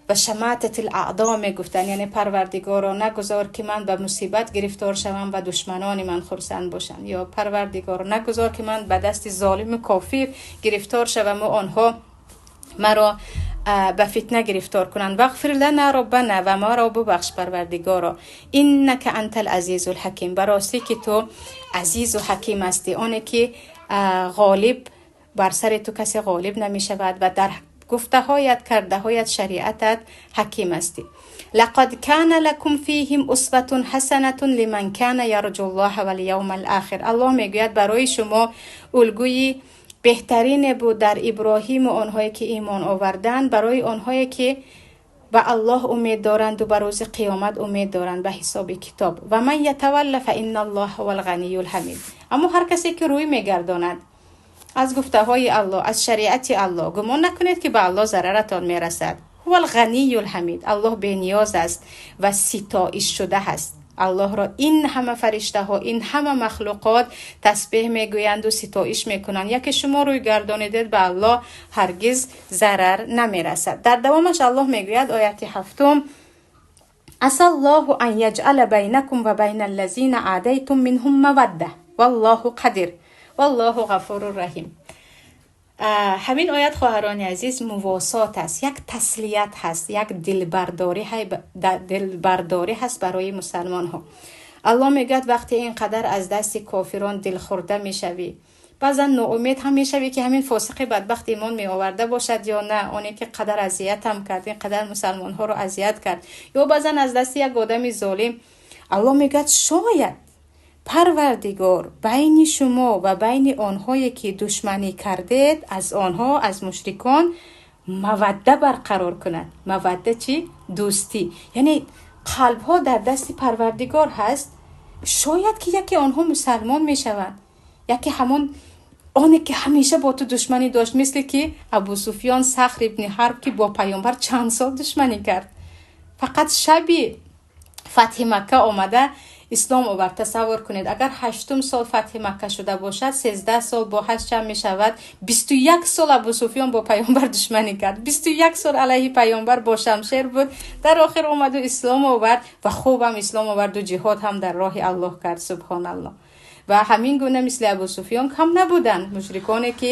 S1: Ва шаматати аъдо мегуфтанд, яъне Парвардигоро, нагузор, ки ман ба мусибат гирифтор шавам ва душманони ман хурсанд бошанд, ё Парвардигоро, нагузор, ки ман ба дасти золиму кофир гирифтор шавам ва онҳо маро ба фитна гирифтор кунанд. Вағфир лана роббана, ва маро бубахш, Парвардигоро. Иннака антал азизул ҳаким, ба ростӣ ки ту азизу ҳаким ҳастӣ, оне ки ғолиб, бар сари ту касе ғолиб намешавад ва дар гуфтаҳоят, кардаҳоят, шариатат ҳаким ҳастӣ. Лақад кана лакум фиҳим усватун ҳасанатун лиман кана ярҷу ллоҳа вал ахир. Аллоҳ мегӯяд, барои шумо улгӯи беҳтарине буд дар Иброҳиму онҳое ки имон оварданд, барои онҳое ки ба Аллоҳ умед доранду ба рӯзи қиёмат умед доранд, ба ҳисоби китоб. Ва ман ятавалла фа инна аллоҳа ҳувал ғаниял ҳамид. Аммо ҳар касе ки рӯй мегардонад аз гуфтаҳои Аллоҳ, аз шариати Аллоҳ, гумон накунед, ки ба Аллоҳ зараратон мерасад. Ҳувал ғаниял ҳамид, Аллоҳ бениёз аст ва ситоишшуда ҳаст. Аллоҳро ин ҳама фариштаҳо, ин ҳама махлуқот тасбеҳ мегӯянду ситоиш мекунанд. Яке шумо рӯй гардонидед, ба Аллоҳ ҳаргиз зарар намерасад. Дар давомаш Аллоҳ мегӯяд, ояти ҳафтум: асаллоҳу ан яҷъала байнакум ва байна аллазина аадайтум минҳум мавадда валлоҳу қадир валлоҳу ғафуру раҳим. Ҳамин оят, хоҳарони азиз, мувосот аст, як таслият ҳаст, як дилбардорӣ ҳаст барои мусалмонҳо. Аллоҳ мегӯяд, вақте ин қадар аз дасти кофирон дилхӯрда мешавӣ, баъзан ноумед ҳам мешавӣ, ки ҳамин фосиқи бадбахт имон меоварда бошад ё на, оне ки қадар азиятам кард, ин қадар мусалмонҳоро азият кард, ё баъзан аз дасти як одами золим. Аллоҳ мегӯяд, шояд Парвардигор байни шумо ва байни онҳое ки душманӣ кардед аз онҳо, аз мушрикон, мавадда барқарор кунад. Мавадда чӣ? Дӯстӣ. Яъне қалбҳо дар дасти Парвардигор ҳаст. Шояд ки яке онҳо мусалмон мешаванд, яке ҳамон оне ки ҳамеша бо ту душманӣ дошт, мисле ки Абу Суфён Сахр ибни Ҳарб, ки бо паёмбар чанд сол душманӣ кард, фақат шаби фатҳи Макка омада ислом овард. Тасаввур кунед, агар ҳаштум сол фатҳи Макка шуда бошад, 13 сол бо ҳашт чанд мешавад? 21 сол Абу Суфён бо паёмбар душманӣ кард, 21 сол алайҳи паёмбар бо шамшер буд. Дар охир омаду ислом овард ва хубам ислом оварду ҷиҳод ҳам дар роҳи Аллоҳ кард. Субҳоналлоҳ. Ва ҳамин гуна мисли Абу Суфён кам набуданд мушриконе ки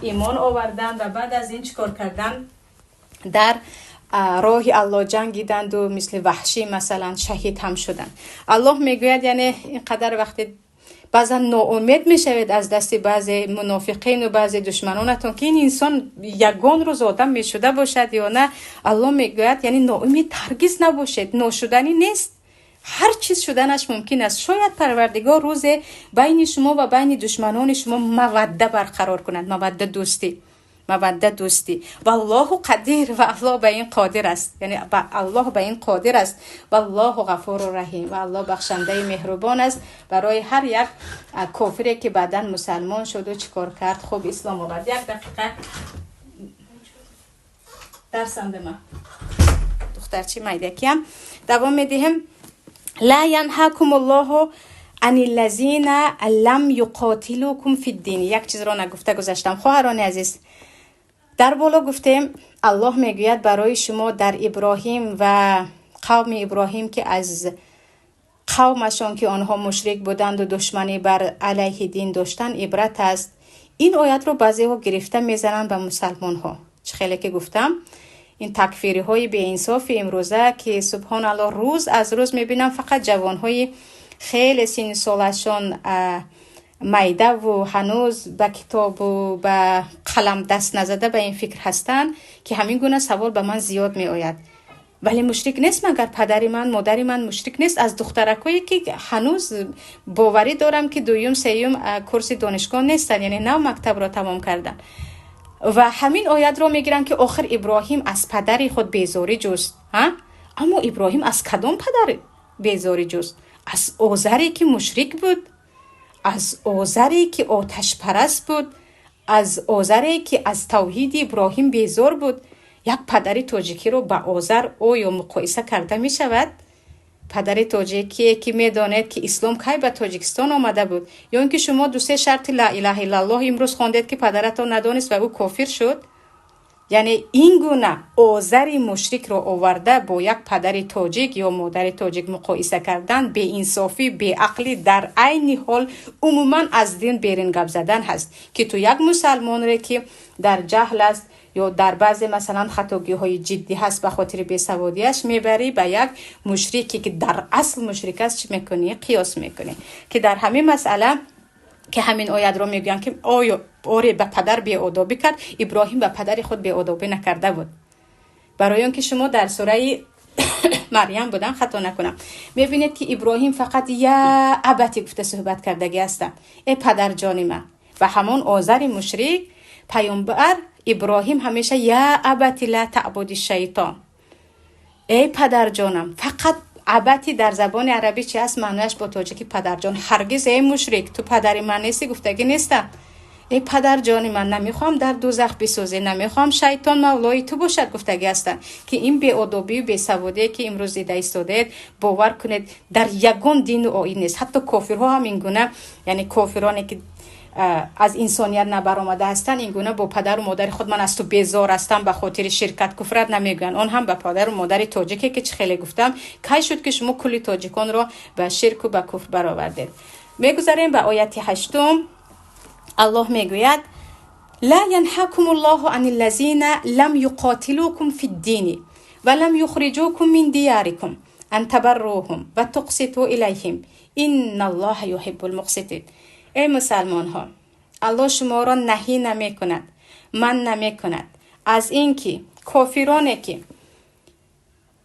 S1: имон оварданд ва баъд аз ин чӣ кор карданд? Дар роҳи Аллоҳ ҷангиданду мисли Ваҳшӣ, масалан, шаҳид ҳам шуданд. Аллоҳ мегӯяд, яъне ин қадар вақте баъзан ноумед мешавед аз дасти баъзе мунофиқину баъзе душманонатон, ки ин инсон ягон рӯз одам мешуда бошад ё на, Аллоҳ мегӯяд, яъне ноумед ҳаргиз набошед, ношуданӣ нест, ҳар чиз шуданаш мумкин аст. Шояд Парвардигор рӯзе байни шумо ва байни душманони шумо мавадда барқарор кунад. Мавадда, дӯстӣ, мавадда, дӯстӣ. Валлоҳу қадир, ва Аллоҳ ба ин қодир аст, яъне Аллоҳ ба ин қодир аст. Валлоҳу ғафуру раҳим, ва Аллоҳ бахшандаи меҳрубон аст барои ҳар як кофире ки баъдан мусалмон шуду чӣ кор кард? Хуб ислом овард. Як дақиқа дарсандама, духтарчи майдакиям. Давом медиҳем. Ла янҳакум аллоҳу аниллазина лам юқотилукум фиддин. Як чизро нагуфта гузаштам, хоҳарони азиз. Дар боло гуфтем, Аллоҳ мегӯяд, барои шумо дар Иброҳим ва қавми Иброҳим, ки аз қавмашон, ки онҳо мушрик буданду душманӣ бар алайҳи дин доштанд, ибрат аст. Ин оятро баъзеҳо гирифта мезананд ба мусалмонҳо. Чӣ хеле ки гуфтам, ин такфириҳои беинсофи имрӯза, ки субҳоналлоҳ, рӯз аз рӯз мебинам, фақат ҷавонҳои хеле синни солашон майдаву ҳанӯз ба китобу ба қалам даст назада ба ин фикр ҳастанд, ки ҳамин гуна савол ба ман зиёд меояд: вале мушрик нест магар падари ман, модари ман мушрик нест? Аз духтаракое ки ҳанӯз боварӣ дорам, ки дуюм, сеюм курси донишгоҳ нестанд, яъне нав мактабро тамом карданд, ва ҳамин оятро мегиранд, ки охир Иброҳим аз падари худ безорӣ ҷуст. Аммо Иброҳим аз кадом падар безорӣ ҷуст? Аз Озаре ки мушрик буд, аз Озаре ки оташпараст буд, аз Озаре ки аз тавҳиди Иброҳим безор буд. Як падари тоҷикиро ба Озар оё муқоиса карда мешавад? Падари тоҷикие ки медонед, ки ислом кай ба Тоҷикистон омада буд, ё ин ки шумо дусе шарти ла илаҳа иллаллоҳ имрӯз хондед, ки падаратон надонист ва ӯ кофир шуд. Яъне ин гуна Озари мушрикро оварда бо як падари тоҷик ё модари тоҷик муқоиса кардан беинсофӣ, беақлӣ, дар айни ҳол умуман аз дин берин гап задан ҳаст, ки ту як мусалмонре, ки дар ҷаҳл аст ё дар баъзе, масалан, хатогиҳои ҷиддӣ ҳаст, ба хотири бесаводиаш мебарӣ ба як мушрике, ки дар асл мушрик аст, чӣ мекунӣ? Қиёс мекунӣ. Ки дар ҳамин масъала, ки ҳамин оятро мегӯянд, ки оё оре ба падар беодобӣ кард, Иброҳим ба падари худ беодобӣ накарда буд. Барои он ки шумо дар сураи Марьям будам, хато накунам, мебинед, ки Иброҳим фақат «я абати» гуфта суҳбат кардагӣ ҳастанд, э падарҷони ман. Ва ҳамон Озари мушрик, паёмбар Иброҳим ҳамеша «я абати ла таъбуди шайтон», эй падарҷонам. Фақат «абати» дар забони арабӣ чи аст? Маънояш бо тоҷики падарҷон. Ҳаргиз «эй мушрик, ту падари ман нестӣ» гуфтагӣ нестам. «Эй падарҷони ман, намехоҳам дар дузах бисӯзӣ, намехоҳам шайтон мавлои ту бошад» гуфтагӣ ҳастанд. Ки ин беодобию бесаводие, ки имрӯз дида истодаед, бовар кунед, дар ягон дину оин нест. Ҳатто кофирҳо ҳам ин гуна, яъне кофироне, ки аз инсоният набаромада ҳастанд, ин гуна бо падару модари худ «ман аз ту безор ҳастам ба хотири ширкат, куфрат» намегӯянд. Он ҳам ба падару модари тоҷике, ки чӣ хеле гуфтам, кай шуд, ки шумо кулли тоҷиконро ба ширку ба куфр баровардед? Мегузарем ба ояти ҳаштум. Аллоҳ мегӯяд: «Ла янҳакум ллоҳу ани ллазина лам юқотилукум фи ддини ва лам юхриҷукум мин диярикум ан табарруҳум ва туқситу илайҳим, инна аллоҳа юҳиббул муқситин». Эй мусалмонҳо, Аллоҳ шуморо наҳӣ намекунад, манъ намекунад аз ин ки кофироне, ки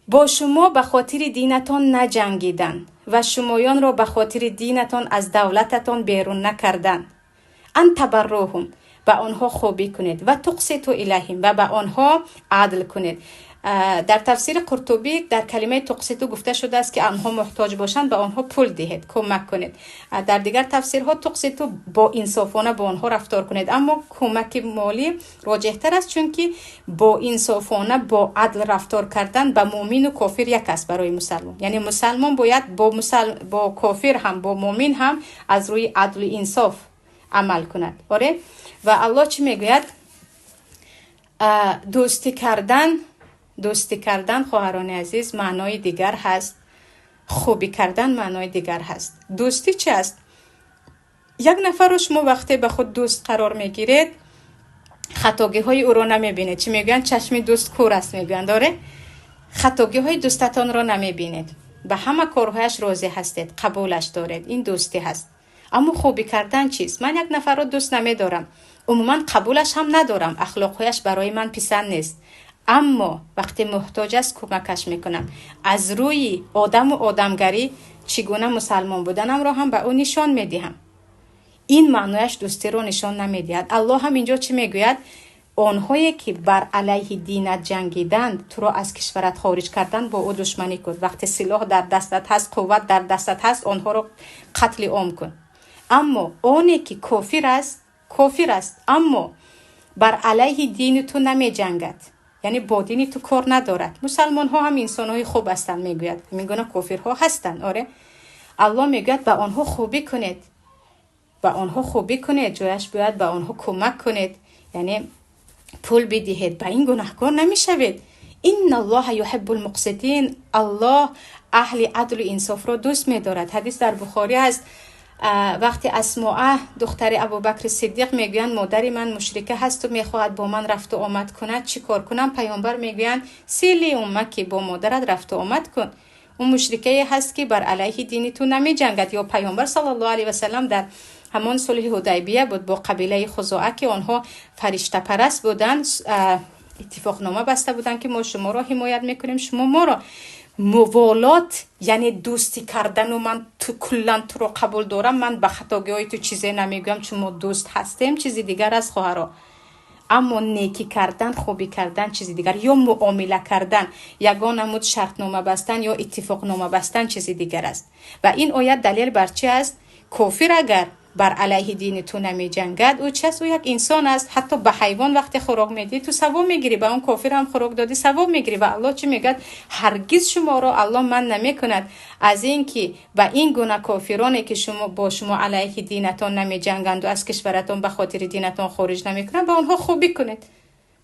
S1: бо шумо ба хотири динатон наҷангиданд ва шумоёнро ба хотири динатон аз давлататон берун накарданд, ан табарруҳум, ба онҳо хубӣ кунед, ва туқситу илайҳим, ва ба онҳо адл кунед. Дар тафсири Қуртубӣ дар калимаи туқситу гуфта шудааст, ки онҳо муҳтоҷ бошанд, ба онҳо пул диҳед, кӯмак кунед. Дар дигар тафсирҳо туқситу бо инсофона бо онҳо рафтор кунед, аммо кӯмаки молӣ роҷеҳтар аст, чунки бо инсофона, бо адл рафтор кардан ба муъмину кофир як аст барои мусалмон. Яъне мусалмон бояд бо кофир ҳам, бо муъмин ҳам аз рӯи адлу инсоф амал кунад. Оре, ва Аллоҳ чӣ мегӯяд? Дӯстӣ кардан, дӯстӣ кардан, хоҳарони азиз, маънои дигар ҳаст, хубӣ кардан маънои дигар ҳаст. Дӯстӣ чи аст? Як нафарро шумо вақте ба худ дӯст қарор мегиред, хатогиҳои ӯро намебинед. Чӣ мегӯянд? Чашми дӯст кур аст, мегӯянд. Оре, хатогиҳои дӯстатонро намебинед, ба ҳама корҳояш розӣ ҳастед, қабулаш доред. Ин дӯстӣ ҳаст. Аммо хубӣ кардан чист? Ман як нафарро дӯст намедорам, умуман қабулаш ҳам надорам, ахлоқҳояш барои ман писанд нест, аммо вақте муҳтоҷ аст, кӯмакаш мекунам. Аз рӯи одаму одамгарӣ чӣ гуна мусалмон буданамро ҳам ба ӯ нишон медиҳам. Ин маънояш дӯстиро нишон намедиҳад. Аллоҳ ҳам инҷо чӣ мегӯяд? Онҳое, ки бар алайҳи динат ҷангиданд, туро аз кишварат хориҷ карданд, бо ӯ душманӣ кун. Вақте силоҳ дар дастат ҳаст, қувват дар дастат ҳаст, онҳоро қатли ом кун. Аммо оне ки кофир аст, кофир аст, аммо бар алайҳи дини ту намеҷангад, яъне бо дини ту кор надорад. Мусалмонҳо ҳам инсонҳои хуб ҳастанд, мегӯяд. Ҳамин гуна кофирҳо ҳастанд. Оре, Аллоҳ мегӯяд, ба онҳо хубӣ кунед, ба онҳо хубӣ кунед, ҷояш бояд ба онҳо кӯмак кунед, яъне пул бидиҳед, ба ин гунаҳкор намешавед. Инналлоҳа юҳиббул муқситин. Аллоҳ аҳли адлу инсофро дӯст медорад. Ҳадис дар Бухорӣ аст. Вақте Асмоа, духтари Абубакри Сиддиқ, мегӯянд: «Модари ман мушрика ҳасту мехоҳад бо ман рафту омад кунад, чӣ кор кунам?» Паёмбар мегӯянд: «Сили уммаки, бо модарат рафту омад кун, ӯ мушрикае ҳаст, ки бар алайҳи дини ту намеҷангад». Ё паёмбар саллаллоҳу алайҳи васалам дар ҳамон сулҳи Ҳудайбия буд, бо қабилаи Хузоа, ки онҳо фариштапараст буданд, иттифоқнома баста буданд, ки мо шуморо ҳимоят мекунем, шумо моро. Муволот, яъне дӯстӣ кардану ман куллан туро қабул дорам, ман ба хатогиҳои ту чизе намегӯям, чун мо дӯст ҳастем, чизи дигар аст, хоҳаро. Аммо некӣ кардан, хубӣ кардан чизи дигар, ё муомила кардан, ягон намуд шартнома бастан ё иттифоқнома бастан чизи дигар аст. Ва ин оят далел бар чи аст? Кофир агар бар алайҳи дини ту намеҷангад, ӯ чи аст? Ӯ як инсон аст. Ҳатто ба ҳайвон вақте хӯрок медиҳӣ, ту савоб мегирӣ, ба он кофир ҳам хӯрок додӣ, савоб мегирӣ. Ва Аллоҳ чӣ мегӯяд? Ҳаргиз шуморо Аллоҳ манъ намекунад аз ин ки ба ин гуна кофироне, ки шумо бо шумо алайҳи динатон намеҷанганду аз кишваратон ба хотири динатон хориҷ намекунанд, ба онҳо хубӣ кунед,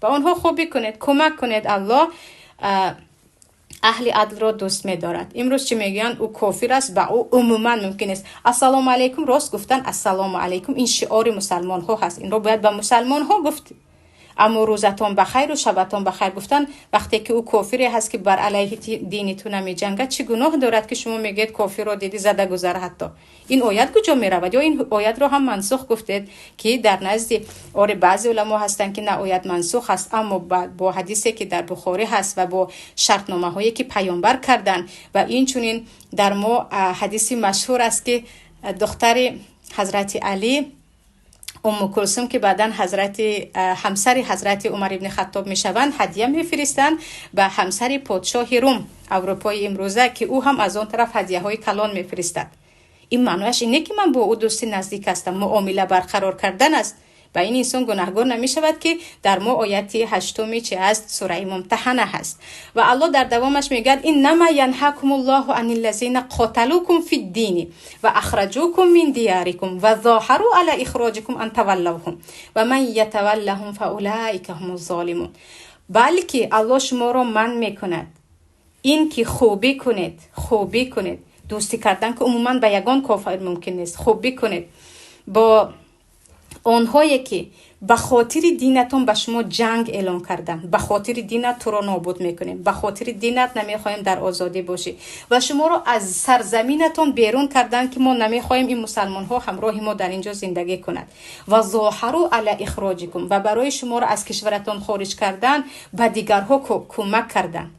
S1: ба Ба онҳо хубӣ кунед, кӯмак кунед. Аллоҳ аҳли адлро дӯст медорад. Имрӯз чӣ мегӯянд? Ӯ кофир аст, ба ӯ умуман мумкин нест. Ассалому алайкум, рост гуфтан ассалому алайкум, ин шиори мусалмонҳо ҳаст. Инро бояд ба мусалмонҳо гуфт. Аммо рӯзатон ба хайру шабатон ба хайр гуфтан, вақте ки ӯ кофире ҳаст, ки бар алайҳи дини ту намеҷангад, чӣ гуноҳ дорад, ки шумо мегӯед кофирро диди зада гузар? Ҳатто ин оят куҷо меравад? Ё ин оятро ҳам мансух гуфтед, ки дар назди оре баъзе уламо ҳастанд, ки на, оят мансух ҳаст, аммо бо ҳадисе, ки дар Бухорӣ ҳаст, ва бо шартномаҳое, ки паёмбар карданд, ва инчунин дар мо ҳадиси машҳур аст, ки духтари ҳазрати Алӣ Умму Кулсум, ки баъдан ҳазрати ҳамсари ҳазрати Умар ибни Хаттоб мешаванд, ҳадия мефиристанд ба ҳамсари подшоҳи Рум, Аврупои имрӯза, ки ӯ ҳам аз он тараф ҳадияҳои калон мефиристад. Ин маънояш ин не, ки ман бо ӯ дӯсти наздик ҳастам, муомила барқарор кардан аст. Ба ин инсон гунаҳгор намешавад, ки дар мо ояти ҳаштуми чи аст, сураи Мумтаҳана ҳаст. Ва Аллоҳ дар давомаш мегӯяд: иннама янҳакумуллоҳу аниллазина қоталукум фиддини ва ахраҷукум мин диярикум ва зоҳару ала ихроҷикум ан таваллавҳум ва ман ятаваллаҳум фаулаика ҳумуз золимун. Балки Аллоҳ шуморо манъ мекунад ин ки хубӣ кунед, хубӣ кунед. Дӯстӣ кардан ки умуман ба ягон кофир мумкин нест. Хубӣ кунед бо онҳое, ки ба хотири динатон ба шумо ҷанг эълон карданд. Ба хотири динат туро нобуд мекунем, ба хотири динат намехоҳем дар озодӣ бошӣ, ва шуморо аз сарзаминатон берун карданд, ки мо намехоҳем ин мусалмонҳо ҳамроҳи мо дар ин ҷо зиндагӣ кунад. Ва зоҳару ала ихроҷикум, ва барои шуморо аз кишваратон хориҷ кардан ба дигарҳо кӯмак карданд,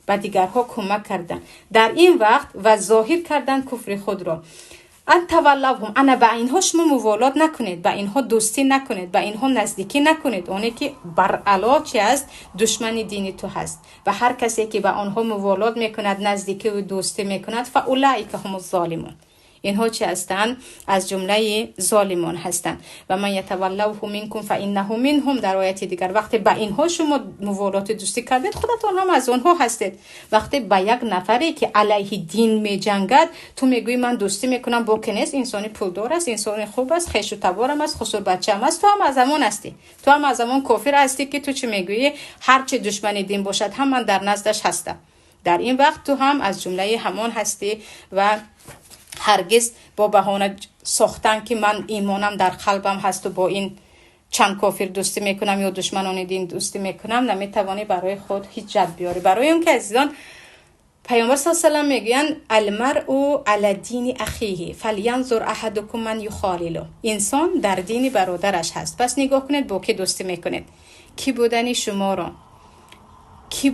S1: ба дигарҳо кӯмак карданд дар ин вақт ва зоҳир карданд куфри худро. Ан таваллавҳум, ана ба инҳо шумо муволот накунед, ба инҳо дӯстӣ накунед, ба инҳо наздикӣ накунед. Оне ки баръало чи аст, душмани дини ту ҳаст. Ва ҳар касе ки ба онҳо муволот мекунад, наздикиву дӯстӣ мекунад, фаулаика ҳумуз золимун, инҳо чи ҳастанд? Аз ҷумлаи золимон ҳастанд. Ва ман ятаваллавҳу минкум фа иннаҳу минҳум, дар ояти дигар, вақте ба инҳо шумо муволоти дӯстӣ кардед, худатон ҳам аз онҳо ҳастед. Вақте ба як нафаре, ки алайҳи дин меҷангад, ту мегӯӣ ман дӯстӣ мекунам, боке нест, инсони пулдор аст, инсони хуб аст, хешу таборам аст, хусурбачаам аст, ту ҳам аз ҳамон ҳастӣ, ту ҳам аз ҳамон кофир ҳастӣ, ки ту чӣ мегӯӣ? Ҳарчи душмани дин бошад ҳам ман дар наздаш ҳастам. Дар ин вақт ту ҳам аз ҷумлаи ҳамон ҳастӣ. Ва ҳаргиз бо баҳона сохтан, ки ман имонам дар қалбам ҳасту бо ин чанд кофир дӯстӣ мекунам ё душманони дин дӯстӣ мекунам, наметавонӣ барои худ ҳиҷҷат биёрӣ. Барои он ки, азизон, паёмбар с салам мегӯянд: алмаръу ала дини ахиҳи фалянзур аҳадукум ман юхолилу. Инсон дар дини бародараш ҳаст, пас нигоҳ кунед бо кӣ дӯстӣ мекунед. Кӣ будани шуморо, ки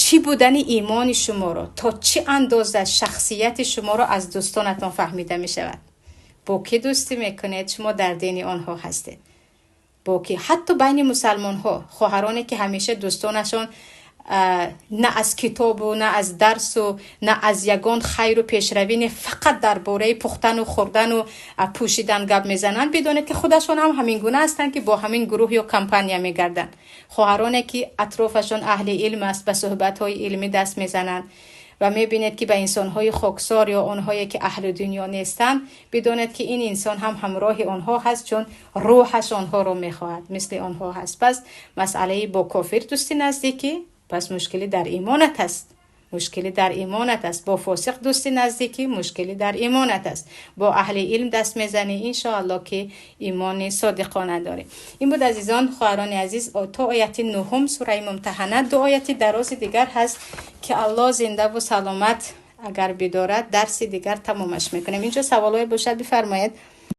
S1: чӣ будани имони шуморо, то чӣ андоза шахсияти шуморо аз дӯстонатон фаҳмида мешавад. Бо кӣ дӯстӣ мекунед, шумо дар дини онҳо ҳастед. Бо кӣ, ҳатто байни мусалмонҳо, хоҳароне ки ҳамеша дӯстонашон на аз китобу, на аз дарсу, на аз ягон хайру пешравӣ не, фақат дар бораи пухтану хӯрдану пӯшидан гап мезананд, бидонед, ки худашон ҳам ҳамин гуна ҳастанд, ки бо ҳамин гурӯҳ ё компания мегарданд. Хоҳароне ки атрофашон аҳли илм аст, ба суҳбатҳои илмӣ даст мезананд ва мебинед, ки ба инсонҳои хоксор ё онҳое ки аҳли дунё нестанд, бидонед, ки ин инсон ҳам ҳамроҳи онҳо ҳаст, чун рӯҳаш онҳоро мехоҳад, мисли онҳо ҳаст. Пас масъалаи бо кофир дӯсти наздикӣ, пас мушкилӣ дар имонат аст, мушкилӣ дар имонат аст. Бо фосиқ дӯсти наздикӣ, мушкилӣ дар имонат аст. Бо аҳли илм даст мезанӣ, иншоалло, ки имони содиқона дорӣ. Ин буд, азизон, хоҳарони азиз, то ояти нуҳум сураи Мумтаҳана. Ду ояти дарози дигар ҳаст, ки Аллоҳ зиндаву саломат агар бидорад, дарси дигар тамомаш мекунем. Инҷо саволҳое бошад, бифармоед.